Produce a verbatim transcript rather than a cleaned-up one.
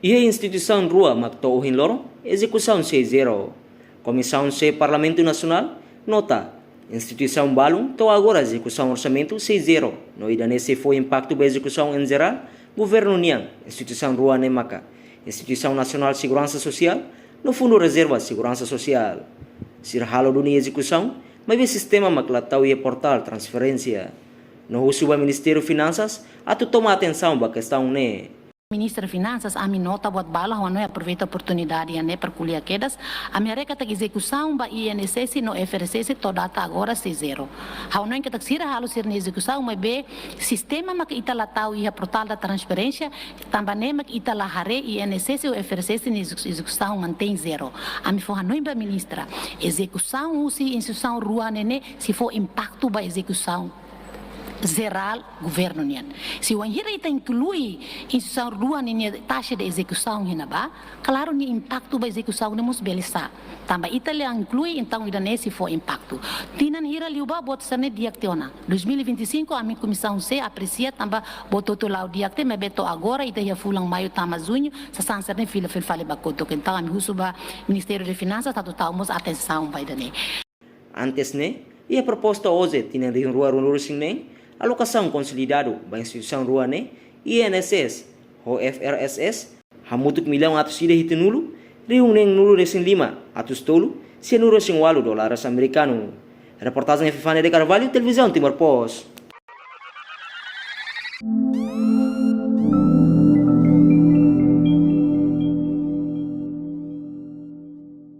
Iha instituisaun rua mak to'o ohin loron ezekusaun sei zero. Komisaun C Parlamentu Nasionál nota instituisaun balun to'o agora ezekusaun orsamentu sei zero, no ida-ne'e sei fó impaktu ba ezekusaun en jerál governu nian. Instituisaun rua ne'e maka Instituisaun Nasionál Seguransa Sosiál no Fundu Rezerva Seguransa Sosiál. Sira halo duni ezekusaun, maibé sistema mak la tau iha portál transferénsia. No husu ba Ministériu Finansas atu toma atensaun ba kestaun ne'e. Ministra Finansas, ami nota buat balu, ha'u hanoin aproveita oportunidade ida-ne'e para ko'alia kedas. Ami haree katak ezekusaun ba I N S S no F R S S to'o data agora sei zero. Ha'u hanoin katak sira halo sira-nia ezekusaun, maibé sistema mak ita la tau iha portál da transferénsia, tanba ne'e mak ita la haree I N S S ou F R S S nia ezeku-, ezekusaun mantein zero. Ami fó hanoin ba ministra, ezekusaun husi instituisaun rua ne'e sei fó impaktu ba ezekusaun jerál governu nian. Se wainhira ita inklui instituisaun rua ninia taxa de ezekusaun iha ne'ebá, klaru nia impaktu ba ezekusaun ne'e mós bele sa'e. Tanba ita la inklui, entaun ida-ne'e sei fó impaktu. Tinan hira liubá buat sira-ne'e di'ak tiha ona. Dois mil e vinte e cinco ami Komisaun C apresia tanba buat hotu la'o di'ak tiha, maibé to'o agora ita iha fulan maiu tama juñu, sasán sira-ne'e fila fila fali ba kotuk. Entaun ami husu ba Ministériu de Finansas atu tau mós atensaun ba ida-ne'e. Antes ne'e, iha proposta OJE tinan rihun rua ruanulu-resin-neen, alokasaun konsolidadu ba instituisaun rua ne'e, I N S S ho F R S S, hamutuk millaun atus ida hitunulu, rihun neenulu-resin-lima atus tolu, sianulu-resin-ualu dólares amerikanu. Reportajen Epifania de Carvalho, Televizaun Timor Post.